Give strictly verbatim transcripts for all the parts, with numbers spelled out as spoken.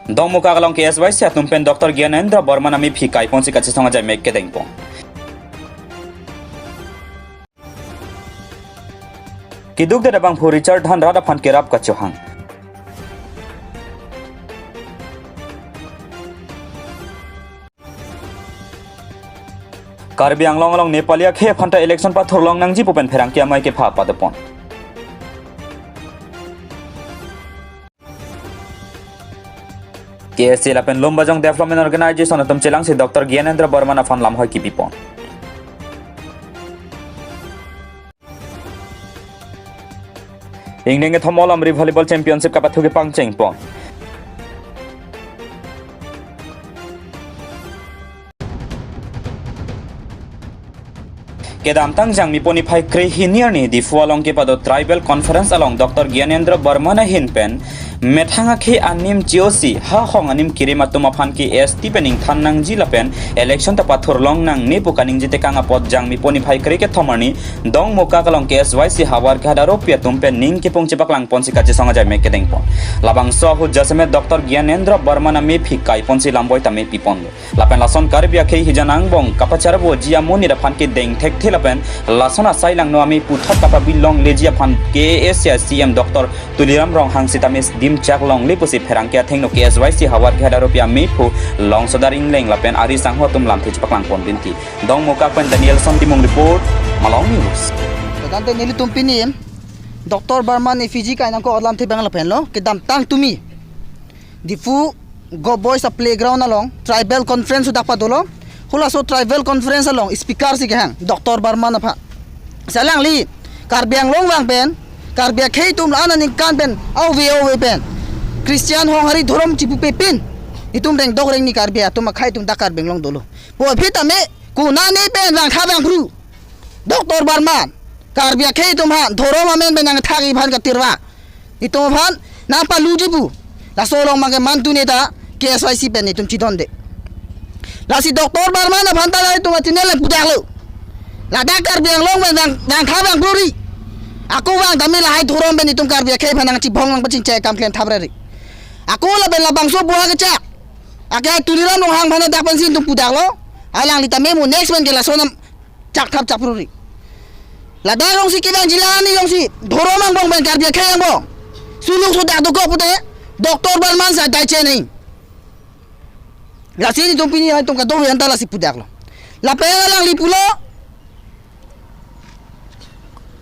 Dongmukak along K S Y C atum pen Doctor Gyanendra Barman amephi kaiponsi kachesong ajai mek kedengpon. Keduk dada bangphu Richard Dhan rat aphan kerap kachohang. Karbi Anglong along Nepali akhei aphanta election pathurlong nangji pu pen pherangke amei kepha padopon. K S A lapen Lumbajong Development Organization atum chelangsi Doctor Gyanendra Barman aphan lamhoi kipipon. Ingdeng kethom All Amri Volleyball Championship kapathu kepangchengpon. Kedamtang Jangmipo niphai krehini arni Diphu along kepado Tribal Conference along Doctor Gyanendra Barman ahin pen methang akhei anim chiosi ha hong anim kirim atum aphan ke S T pen ingthan nangji lapen election ta pathurlong nangne pu kaningje tekang apot Jangmipo niphai kre kethom arni Dongmukak along K S Y C havar ghadat aropi atum pen ning kepung chepaklangponsi kachesong ajai mek kedengpon. Labangso ahut jasemet Doctor Gyanendra Barman amephi kaiponsi lamboi tame piponlo. Lapen lason Karbi akhei hijan angbong kapacharboji amonit aphan kedeng thekthe lapen lason asai langno amei puthot kapabi longleji aphan K A A C C M Doctor Tuliram Ronghang sitame dim chak longle pusi pherangke athengno K S Y C havar ghadat aropi amephu Longsodar Ingleng lapen ari sangho atum lamthe chepaklangpon binti. Dongmukak pen Danielson Timung report, Malong News. Tangte nelitum pini Doctor Barman effigy kainangkok alamthe abang lapenlo, kedamtang tumi Diphu Govt Boys a playground along tribal conference sudak padolo. Halaso tribal conference along speaker si kehang Doctor Barman aphan. Lasi alangli Karbi Anglong vang pen, Karbi akhei atum la-an aningkan pen, ove ove pen Christian honghari dhorom chipupe pin, itum rengdok rengni Karbi atum akhei atum dak Karbi Anglong dolo pu aphi tame konane pen vangtha vangphru Doctor Barman, Karbi akhei atum aphan dhorom amen pen nangthak-i aphan katirva, itum aphan nangpaluji pu. Laso along abangke mantu neta K S Y C pen itum chidonde. Lasi Doctor Barman aphan ta itum atinel pudaklo. Ladak Karbi Anglong pen vang, vangtha vangphru ri. Ako vang tame lahai dhorom pen itum Karbi akhei aphan nangchibong nangpachingchai akam klem thapre ri. Ako lapen labangso buha kechak ake Tuliram Ronghang aphan dak pensi itum pudaklo. Alangli tame mo next pen ke lason am chakthap chakphru ri. Ladak jongsi kevangjilang ani jongsi dhorom angbong pen Karbi akhei angbong suluk sudak dokok pute Doctor Barman sa dai chen hing. Lasi nelitum pini itum kadokave anta lasi pudaklo. Lapen alangli pulo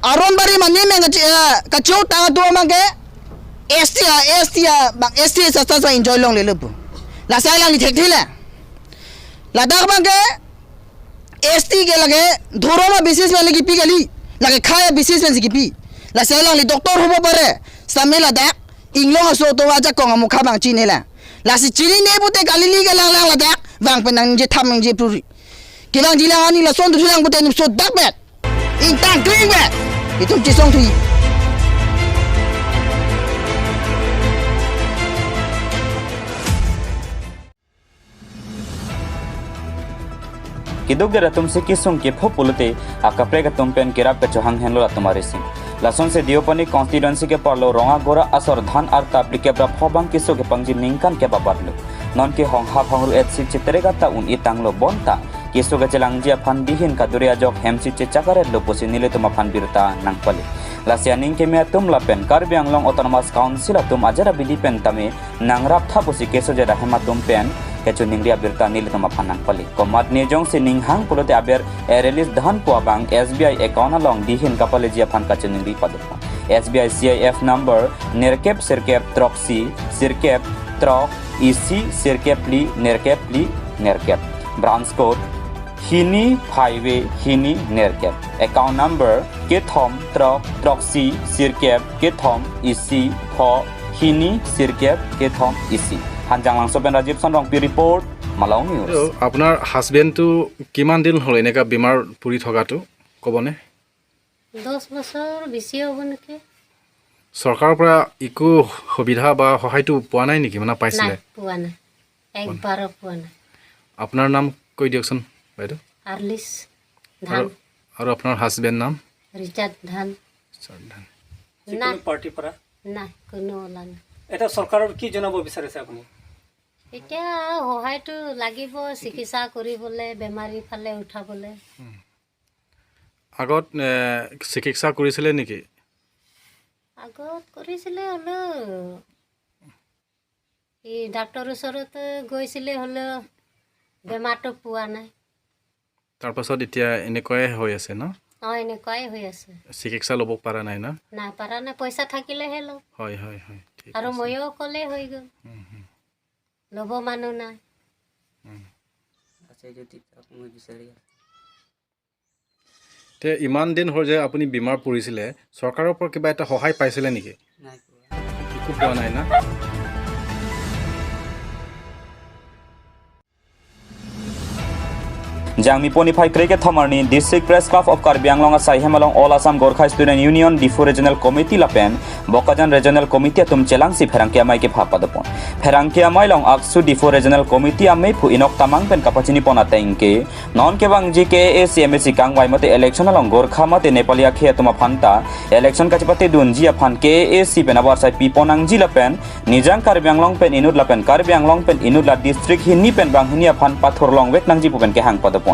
Aron bari mane meng kachi, eh, kachiu tang atum abangke S T a, S T a, bang S T a sasta sa enjoy longlelo pu. Lasi alangli thekthe le. Ladak abangke S T ke lake dhorom a basis pen le kipi kali. Lake khei a basis pensi kipi. Lasi alangli doctor hobo pare. Sitame ladak inglong aso atum ajakong amukha abang chinine la. Lasi chinine pute kalili kelang lang ladak vang pen nangje tham nangje phru ri. Kevangjilang ani lason duthulang pute nipso dak bet. Ingtang kling bet. Itum chesong thui. Keduk dera atum si kesung kepho pulote akaprek atum pen kerap kachohang henlo atum arising. Lasonsi Deopani constituency ke-arlo Rongagora asor dhan arta phlikep ra pho abang keso kepangji ningkan kep abatlo. Nonke honghap hongru etsi cheterek ata un-e tanglo bonta keso kachelangji aphan dihin kaduri ajok hemsi chechak aretlo pusi nelitum aphan birta nangpali. Lasi aning keme atum lapen Karbi Anglong Autonomous Council atum ajat abidi pen tame nangraptha pusi keso ajat ahem atum pen kachiningri abirta nelitum aphan nangpali. Komatne jongsi ninghang pulote aber erelis dhan pu abang S B I account along dihin kapaleji aphan kachiningri padopon. S B I C I F number nerkep sirkep throksi sirkep throk isi sirkep phli nerkep phli nerkep. Branch code hini phaive hini nerkep. Account number kethom throk throksi sirkep kethom isi pho hini sirkep kethom isi. Hanjanglangso pen Rajiv Sonrongpi report, Malong News. Hello', আপোনাৰ হাজবেণ্ডটো কিমান দিন হ'ল এনেকা বেমাৰ পৰি থকাটো ক'বনে? দহ বছৰ বেছি হ'ব নেকি? চৰকাৰৰ পৰা একো সুবিধা বা সহায়টো পোৱা নাই নেকি? মানে পাইছিলে? নাই, পোৱা নাই। একবাৰো পোৱা নাই। আপোনাৰ নাম কৈ দিয়কচোন, বাইদেউ। আৰ্লিছ আৰু, ধান। আৰু আপোনাৰ হাজবেণ্ড নাম? ৰিচাৰ্ড ধান। ৰিচাৰ্ড ধান। না। যিকোনো পাৰ্টিৰ পৰা? নাই, কোনো ওলা নাই। এতিয়া চৰকাৰৰ কি জনাব বিচাৰিছে আপুনি? এতিয়া সহায়টো লাগিব চিকিৎসা কৰিবলৈ, বেমাৰী ফালে উঠাবলৈ। আগত এ, চিকিৎসা কৰিছিলে নেকি? আগত কৰিছিলে, হ'লেও এই ডাক্তৰৰ ওচৰত গৈছিলে, হ'লেও বেমাৰটো পোৱা নাই। তাৰ পাছত এতিয়া এনেকুৱাই হৈ আছে ন? অ, এনেকুৱাই হৈ আছে। চিকিৎসা ল'ব পৰা নাই ন? নাই, পৰা নাই, পইচা থাকিলেহে লওঁ। হয় হয় হয়, ঠিক আৰু আছে। ময়ো অকলে হৈ গ'ল, হুম, হুম। ল'ব মানুহ নাই। আছে যদি তাক মই বিচাৰি আছোঁ। তে ইমান দিন হ'ল যে আপুনি বেমাৰ পৰিছিলে, চৰকাৰৰ পৰা কিবা এটা সহায় পাইছিলে নেকি? নাই পোৱা। একো পোৱা নাই না? Jangmi poni phai kreke thomarni District Press Club of Karbi Anglong asai hem along All Assam Gorkha Student Union Diphu Regional Committee lapen Bokajan Regional Committee atum chelangsi pherangke amei kepha padopon. Pherangke amei along AAPSU Diphu Regional Committee amei phu Enok Tamang pen kapachini pon ateng ke, non kevangji K A A C M A C kangvai mate election along Gorkha mate Nepali akhei atum aphanta election kachepatedunji aphan K A A C pen abar sai pi pon nangji lapen Nijang Karbi Anglong pen inut lapen Karbi Anglong pen inut la district hini pen banghini aphan pathurlong vek nangji pu pen kehang padopon.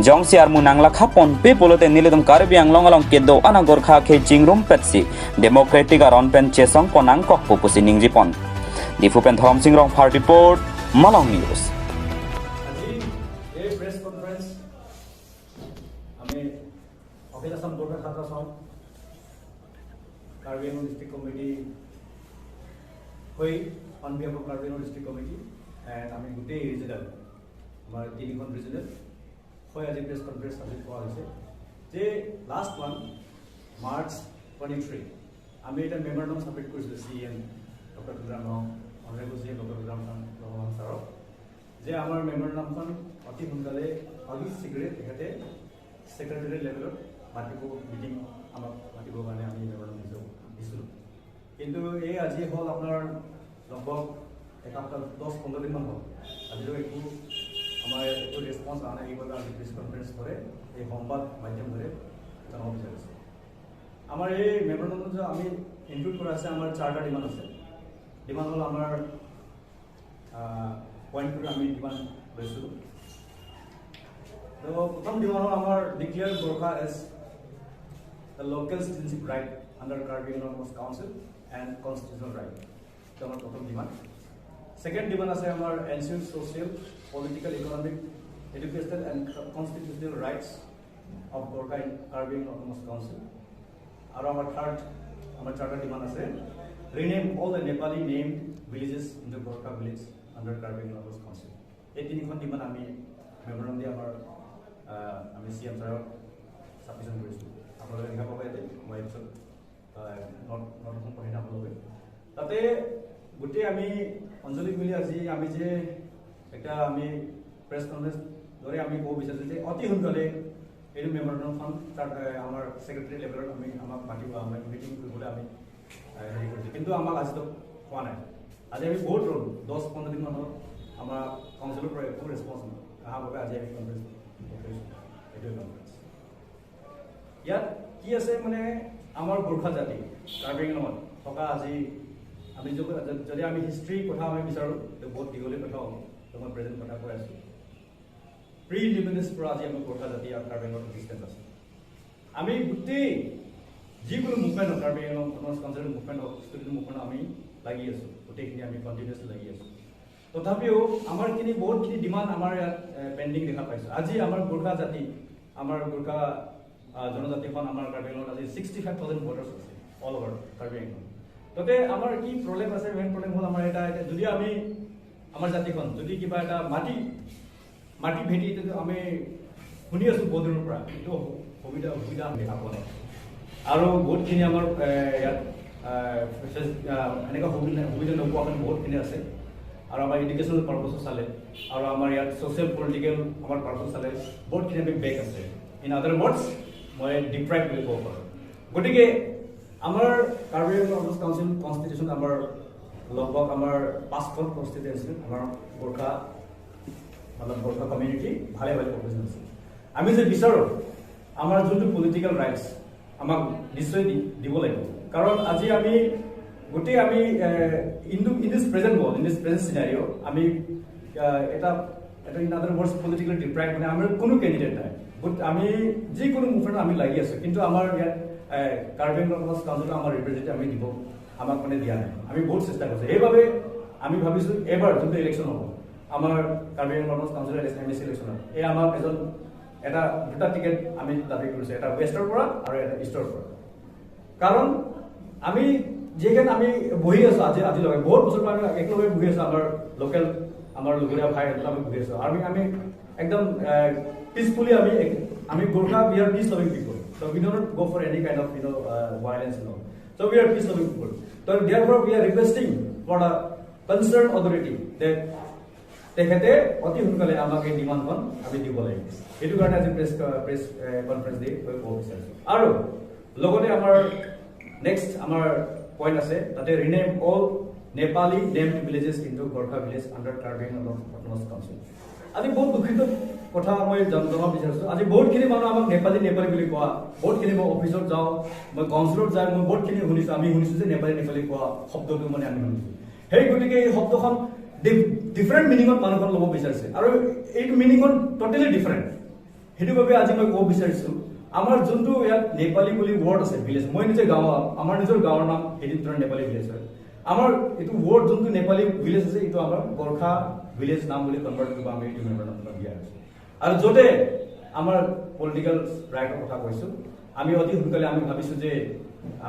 Jongsi armu nanglakha ponpe pulote nelitum Karbi Anglong along kedo-an a Gorkha akhei chingrumpetsi democratic aron pen chesong pon nangkok pu pusi ningjepon. Diphu pen Dhorom Sing Rongphar report, Malong News. আজি এই press conference আমি অখিল আছাম গোৰ্খা ছাত্ৰ সংঘ, কাৰ্বি Anglong district committee হৈ, on behalf of Karbi Anglong district committee and আমি গোটেই ৰিজনেল, আমাৰ তিনিখন ৰিজনেল হৈ আজি প্ৰেছ কনফাৰেন্স আয়োজিত কৰা হৈছে যে last month March twenty three আমি এটা মেমৰেণ্ডাম ছাবমিট কৰিছিলোঁ চি M doctor Tuliram Rong, honourable C M doctor Tuliram Rong ছাৰক যে আমাৰ মেমৰেণ্ডামখন অতি সোনকালে, অতি শীঘ্ৰে তেখেতে ছেক্ৰেটাৰী লেভেলত মাতিব, মিটিং আমাক মাতিবৰ কাৰণে আমি মেমৰেণ্ডাম দিছোঁ, দিছিলোঁ। কিন্তু এই আজি হ'ল আপোনাৰ লগভগ এসপ্তাহ, দহ পোন্ধৰ দিনমান হ'ল, আজিলৈ একো আমাৰ একো ৰেছপন্স অহা নাই। এইবাৰ আজি প্ৰেছ কনফাৰেন্স কৰে, এই সংবাদ মাধ্যম ধৰে জনাব বিচাৰিছোঁ। আমাৰ এই মেমৰেণ্ডামত যে আমি ইনক্লুড কৰা আছে, আমাৰ চাৰিটা ডিমাণ্ড আছে। ডিমাণ্ড হ'ল আমাৰ পইণ্টটো আমি ডিমাণ্ড লৈছোঁ। তো প্ৰথম ডিমাণ্ড হ'ল আমাৰ declare Gorkha as the local citizenship right under Karbi Anglong Autonomous Council and constitutional right। এইটো আমাৰ প্ৰথম ডিমাণ্ড। ছেকেণ্ড ডিমাণ্ড আছে আমাৰ ensure social, political, economic, educational and constitutional rights of Gorkha in Karbi Anglong Autonomous Council। আৰু আমাৰ থাৰ্ড, আমাৰ চাৰিটা ডিমাণ্ড আছে, rename all the Nepali named villages into Gorkha village under Karbi Anglong Autonomous Council। এই তিনিখন ডিমাণ্ড আমি মেমৰেণ্ডাম দি আমাৰ আহ, আমি চি এম ছাৰক ছাবমিশ্যন কৰিছোঁ। আপোনালোকে দেখা পাব ইয়াতে, মই পিছত নোট নোট এখন পঢ়ি দিম আপোনালোকে। তাতে গোটেই আমি আঞ্চলিক মিলি আজি আমি যে একটা আমি প্ৰেছ কনফাৰেন্স দৰে আমি ক'ব বিচাৰিছোঁ যে অতি সোনকালে এইটো মেমৰেণ্ডামখন তাত, এ, আমাৰ ছেক্ৰেটাৰী লেভেলত আমি আমাক মাতিব, আমি মিটিং কৰিবলৈ আমি, এ, হেৰি কৰিছোঁ, কিন্তু আমাক আজিতো কোৱা নাই। আজি আমি বহুত ৰ'লোঁ, দহ পোন্ধৰ দিনমান হ'ল আমাৰ কাউন্সিলৰ পৰা একো ৰেছপন্স নাই, অহাৰ বাবে আজি আমি কনফাৰেন্স কৰিছোঁ, এইটোৱে কনফাৰেন্স। ইয়াত কি আছে মানে, আমাৰ গোৰ্খা জাতি কাৰ্বি আংলঙত থকা আজি আমি যদি, যদি আমি হিষ্ট্ৰীৰ কথা আমি বিচাৰোঁ, তো বহুত দীঘলীয়া কথা হ'ব। তো মই প্ৰেজেণ্ট কথা কৈ আছোঁ। প্ৰি ইণ্ডিপেণ্ডেন্স পৰা আজি আমাৰ গোৰ্খা জাতি আৰু কাৰ্বি আংলঙত এক্সিষ্টেঞ্চ আছে। আমি গোটেই যিকোনো মুভমেণ্ট হওক, কাৰ্বি আংলং অট'নমাছ কাউন্সিলৰ মুভমেণ্ট হওক, ষ্টুডেণ্ট মুভমেণ্ট, আমি লাগি আছোঁ, গোটেইখিনি আমি কণ্টিনিউৱাছলি লাগি আছোঁ। তথাপিও আমাৰ খিনি, বহুতখিনি ডিমাণ্ড আমাৰ ইয়াত পেণ্ডিং দেখা পাইছোঁ। আজি আমাৰ গোৰ্খা জাতি, আমাৰ গোৰ্খা আহ, জনজাতিখন আমাৰ কাৰ্বি আংলঙত আজি ছিক্সটি ফাইভ থাউজেণ্ড ভোটাৰ্ছ আছে অল অভাৰ কাৰ্বি আংলং। তাতে আমাৰ কি প্ৰব্লেম আছে? মেইন প্ৰব্লেম হ'ল আমাৰ এটা, এতিয়া যদি আমি আমাৰ জাতিখন যদি কিবা এটা মাটি, মাটি ভেটি, এইটো আমি শুনি আছোঁ বহুত দিনৰ পৰা, কিন্তু সুবিধা, সুবিধা আমি দেখা পোৱা নাই। আৰু বহুতখিনি আমাৰ, এ, ইয়াত, এ, ফেচি-, এ, এনেকুৱা সুবিধা, সুবিধা নোপোৱা কাৰণে বহুতখিনি আছে। আৰু আমাৰ এডুকেশ্যনেল পাৰ্পাছত চালে আৰু আমাৰ ইয়াত ছ'চিয়েল পলিটিকেল আমাৰ পাৰ্পাছত চালে বহুতখিনি আমি বেক আছে। ইন আদাৰ ৱৰ্ডছ, মই ডিপ্ৰাইভ বুলি ক'ব পাৰোঁ। গতিকে আমাৰ কাৰ্বি আংলং অট'নমাছ কাউন্সিল কনষ্টিটিউশ্যন আমাৰ লগভগ আমাৰ পাঁচখন কনষ্টিটুৱেঞ্চিত আমাৰ গোৰ্খা, মতলব গোৰ্খা কমিউনিটি ভালে ভালে পপুলেশ্যন আছে। আমি যে বিচাৰোঁ আমাৰ যোনটো পলিটিকেল ৰাইটছ আমাক নিশ্চয় দি-, দিব লাগিব। কাৰণ আজি আমি গোটেই আমি in in this present world, in this present চিনাৰিঅ' আমি আহ, এটা এটা ইন আদাৰ ৱৰ্ডছ পলিটিকেলি ডিপ্ৰাইভ মানে আমাৰ কোনো কেণ্ডিডেট নাই। বাট আমি যিকোনো মুভমেণ্টত আমি লাগি আছোঁ, কিন্তু আমাৰ ইয়াত আহ, কাৰ্বি আংলং অট'নমাছ কাউন্সিলত আমাৰ ৰিপ্ৰেজেণ্টেটিভ আমি দিব, আমাক মানে দিয়া নাই। আমি বহুত চেষ্টা কৰিছোঁ। সেইবাবে আমি ভাবিছোঁ এইবাৰ যোনটো ইলেকশ্যন হ'ব, আমাৰ কাৰ্বি আংলং অট'নমাছ কাউন্সিলৰ এম এ চি ইলেকশ্যনত এই আমাক এজন এটা দুটা টিকেট আমি দাবী কৰিছোঁ, এটা ৱেষ্টৰ পৰা আৰু এটা ইষ্টৰ পৰা। কাৰণ আমি যিহেতু আমি বহি আছোঁ আজি আজিলৈকে, বহুত বছৰৰ পৰা আমি একেলগে বহি আছোঁ, আমাৰ লোকেল আমাৰ লগৰীয়া ভাই আমি বহি আছোঁ। আমি আমি একদম পিচফুলি আমি আমি Gorkha, we are peace loving people, so we do not go for any kind of you know violence, you know, so we are peace loving people, so therefore we are requesting for the concerned authority that তেখেতে অতি সোনকালে আমাক এই ডিমাণ্ডখন আমি দিব লাগিব। সেইটো কাৰণে আজি প্ৰেছ প্ৰেছ কনফাৰেন্স দি মই ক'ব বিচাৰিছোঁ। আৰু লগতে আমাৰ নেক্সট আমাৰ পইণ্ট আছে, তাতে rename all Nepali named villages into Gorkha village under Karbi Anglong Autonomous Council। আজি বহুত দুখিত কথা মই জন- জনাব বিচাৰিছোঁ। আজি বহুতখিনি মানুহ আমাক নেপালী নেপালী বুলি কোৱা, বহুতখিনি মই অফিচত যাওঁ, মই কাউন্সিলত যাওঁ, মই বহুতখিনি শুনিছোঁ, আমি শুনিছোঁ যে নেপালী নেপালী কোৱা শব্দটো মানে আমি শুনিছোঁ। সেই গতিকে এই শব্দখন ডিফাৰেণ্ট মিনিঙত মানুহখন ল'ব বিচাৰিছে আৰু এইটো মিনিংখন টটেলি ডিফাৰেণ্ট। সেইটো বাবে আজি মই ক'ব বিচাৰিছোঁ, আমাৰ যোনটো ইয়াত নেপালী বুলি ৱৰ্ড আছে, ভিলেজ, মই নিজে গাঁও, আমাৰ নিজৰ গাঁৱৰ নাম হেৰিত নেপালী ভিলেজ হয়। আমাৰ এইটো ৱৰ্ড যোনটো নেপালী ভিলেজ আছে, এইটো আমাৰ গোৰ্খা ভিলেজ নাম বুলি কনভাৰ্ট কৰিব আমি এইটো মেমৰেণ্ডামখন দিয়া হৈছে। আৰু য'তে আমাৰ পলিটিকেল ৰাইটৰ কথা কৈছোঁ, আমি অতি সোনকালে আমি ভাবিছোঁ যে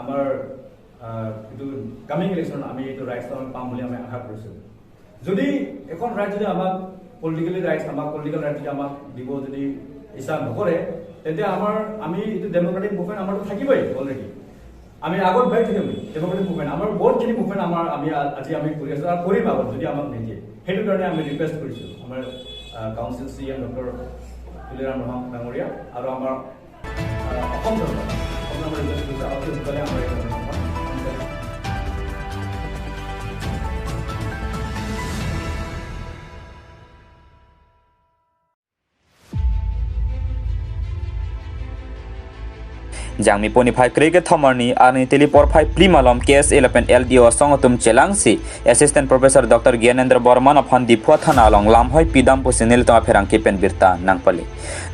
আমাৰ আহ, এইটো কামিং ইলেকশ্যনত আমি এইটো ৰাইটছটো আমি পাম বুলি আমি আশা কৰিছোঁ। যদি এখন ৰাইট যদি আমাক পলিটিকেলি ৰাইটছ, আমাক পলিটিকেল ৰাইট যদি আমাক দিব যদি ইচ্ছা নকৰে, তেন্তে আমাৰ আমি এইটো ডেমক্ৰেটিক মুভমেণ্ট আমাৰতো থাকিবই অলৰেডি। আমি আগত বাঢ়ি থাকিম ডেমক্ৰেটিক মুভমেণ্ট। আমাৰ বহুতখিনি মুভমেণ্ট আমাৰ আমি আ- আজি আমি কৰি আছোঁ আৰু কৰিম আগত যদি আমাক নিদিয়ে। সেইটো কাৰণে আমি ৰিকুৱেষ্ট কৰিছোঁ আমাৰ council C M doctor Tuliram Ronghang ডাঙৰীয়া আৰু আমাৰ আহ, অসম চৰকাৰ, অসম চৰকাৰে ৰিকুৱেষ্ট কৰিছে, অতি সোনকালে আমাৰ এই ধৰণৰ এখন Jangmi poni phai kre kethom arni arni tili porphai phli malom K S A lapen L D O asong atum chelangsi Assistant Professor Doctor Gyanendra Barman aphan Diphu thana along lamhoi pidam pusi nelitum apherangke pen birta nangpale.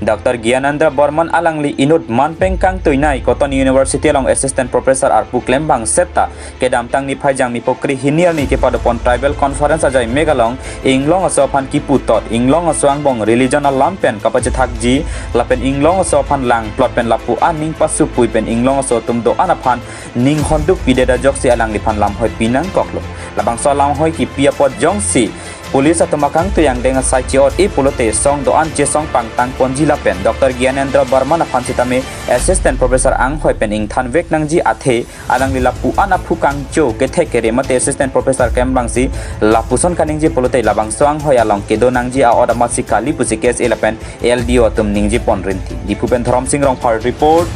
Doctor Gyanendra Barman alangli inut manpeng kangtuinai Cotton University along Assistant Professor arpu klembang setta kedamtang niphai Jangmi pokri hini arni kepadopon Tribal Conference ajai megalong Inglong aso aphan kiputot, Inglong aso angbong religion alam pen kapachethakji lapen Inglong aso aphan langplot pen lapu aning pasupui pen Inglong aso atum do-an aphan ning honduk pidet ajoksi alangliphan lamhoi pinangkoklo. Labangso alamhoi kipi apot jongsi police atum akangtui angdeng asai che-ot-e pulote song do-an chesong pangtang ponji lapen Doctor Gyanendra Barman aphan sitame Assistant Professor anghoi pen ingthanvek nangji athe alangli lapu-an aphu kangcho kethe kere mate Assistant Professor kembangsi lapuson kaningje pulote labangso anghoi along kedo nangji a-ot amatsi kali pusi K S A lapen L D O atum ningje pon rinti. Diphu pen Dhorom Sing Rongphar report,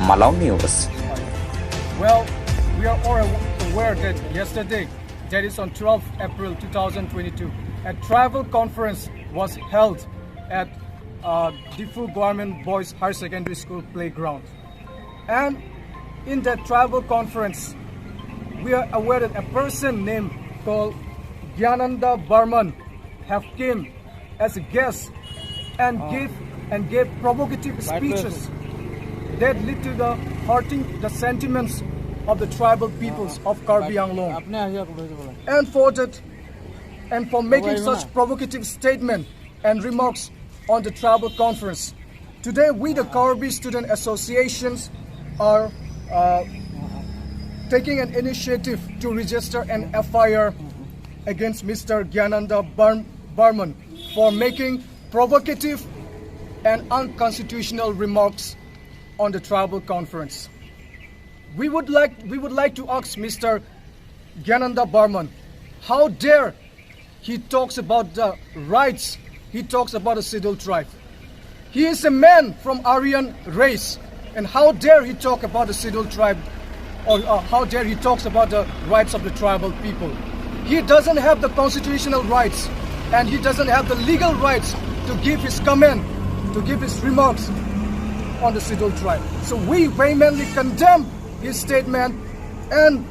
Malong News. Well, we are all aware that yesterday, that is on twelfth April two thousand twenty-two, a tribal conference was held at uh, Diphu Government Boys Higher Secondary School playground. And in that tribal conference, we are aware that a person named called Gyananda Barman have came as a guest and gave and gave provocative speeches that lead to the hurting the sentiments of the tribal peoples of Karbi Anglong. And for that, and for making such provocative statement and remarks on the tribal conference. Today, we, the Karbi Student Associations, are uh, taking an initiative to register an F I R against Mister Gyananda Bar- Barman for making provocative and unconstitutional remarks on the tribal conference. We would like, we would like to ask Mister Gyananda Barman, how dare he talks about the rights, he talks about the scheduled tribe. He is a man from Aryan race, and how dare he talk about the scheduled tribe, or uh, how dare he talks about the rights of the tribal people. He doesn't have the constitutional rights, and he doesn't have the legal rights to give his comment, to give his remarks on the scheduled tribe. So we vehemently condemn his statement and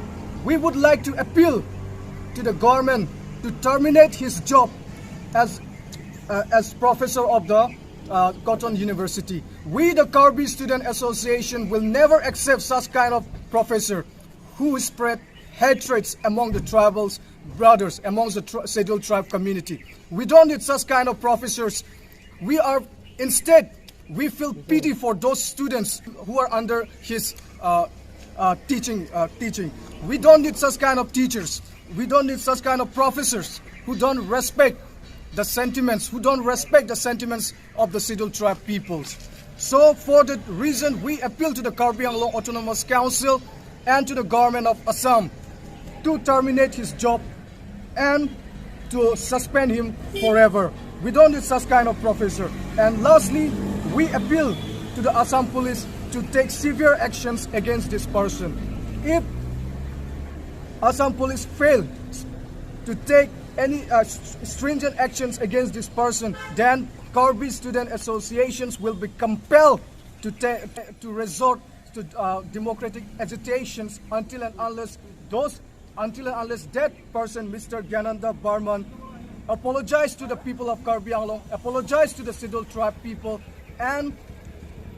We would like to appeal to the government to terminate his job as, uh, as professor of the, uh, Cotton University. We, the Karbi Student Association, will never accept such kind of professor who spread hatreds among the tribals brothers, amongst the tr-, scheduled tribe community. We don't need such kind of professors. We are, instead, we feel pity for those students who are under his, uh, uh, teaching, uh, teaching. We don't need such kind of teachers. We don't need such kind of professors who don't respect the sentiments, who don't respect the sentiments of the scheduled tribe peoples. So for that reason, we appeal to the Karbi Anglong Autonomous Council and to the government of Assam to terminate his job and to suspend him forever. We don't need such kind of professor. And lastly, we appeal to the Assam police to take severe actions against this person. If Assam police fail to take any, uh, s-, stringent actions against this person, then Karbi student associations will be compelled to ta-, to resort to, uh, democratic agitations until and unless those, until and unless that person, Mister Gyananda Barman, apologize to the people of Karbi Anglong, apologize to the scheduled tribe people, and,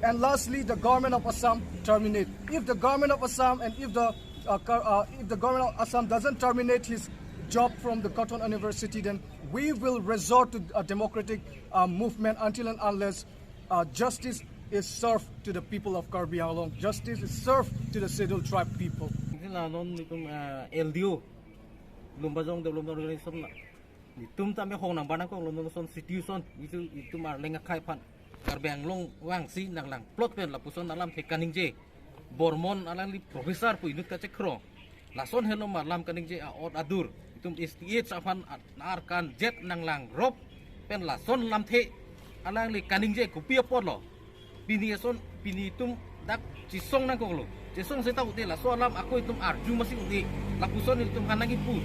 and lastly, the government of Assam terminate. If the government of Assam and if the, uh, Kar-, uh, if the government of Assam doesn't terminate his job from the Cotton University, then we will resort to a democratic, uh, movement until and unless, uh, justice is served to the people of Karbi Anglong. Justice is served to the scheduled tribe people. Isi la non itum, eh, L D O, Lumbajong Development Organization la. Itum tame hong nang banang kong lo non son situation, itum, itum arleng akhai aphan Karbi Anglong vangsi nanglang plot pen lapuson alamthe kaningje. Barman alangli professor pu inut kachekro. Lason helo ma lam kaningje a-ot adur. Itum S T H aphan a-, arkan jet nanglang rop pen lason lamthe alangli kaningje kopi apotlo. Pini ason, pini itum dak chesong nangkoklo. Chesong seta ute laso alam ako itum arju masi ute. Lapuson itum hanang ipu.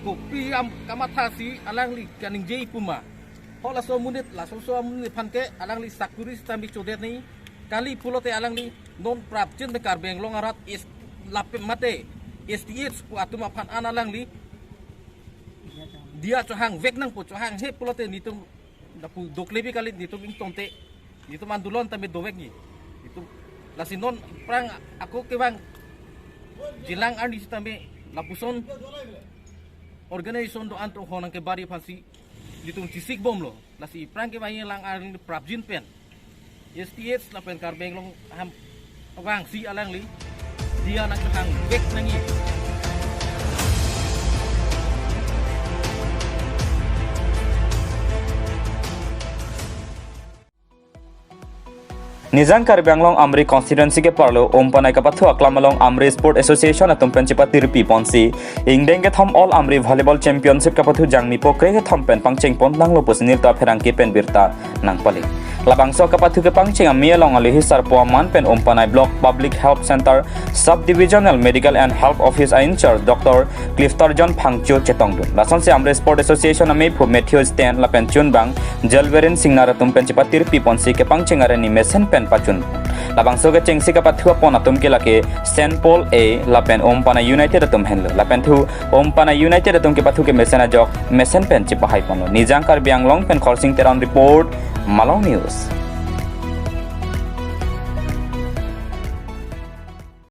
Kopi am kamathasi alangli kaningje ipu ma. Ho laso amonit, laso so amonit aphan ke alangli sakuri sitame chodet ni. Kali pulote alangli non prapjin te Karbi Anglong arat is lapen mate S T H pu atum aphan an alangli diya chohang vek nangpo, chohanghe pulote nitum lapu doklebi kali, nitum ingtongte nitum andolon tame dovek ni. Nitum lasi non aphrang ako kevang jilang arni sitame lapuson organization do-an tong honang kebari aphansi nitum chesik bomlo. Lasi aphrang kevang lang arni prapjin pen S T H lapen Karbi Anglong ham vangsi alangli diya nangchohang vek nangji. Nijang Karbi Anglong Amri constituency keparlo Umpanai kapathu aklam along Amri Sport Association atum pen chepatirpi ponsi ingdeng kethom All Amri Volleyball Championship kapathu jangmi po kre kethom pen pangcheng pon nanglo pusi nirta pherangke pen birta nangpale. Labangso kapathu kepangcheng amei along alohi sarpo aman pen Umpanai Block Public Health Center Sub Divisional Medical and Health Office a-in-charge Doctor Clifton John Phangcho chetongdun. Lasonsi Amri Sport Association ameiphu Matthew Stan lapen chunbang Jalverin Singnar atum pen chepatirpi ponsi kepangcheng arni mesen pen pachun. Labangso kechengsi kapathu apon atum ke lake Saint Paul A lapen Umpanai United atum henlo. Lapen thu Umpanai United atum kepathu kemesen ajok mesen pen chepahai ponlo. Nijang Karbi Anglong pen Khorsing Teron report, Malong News.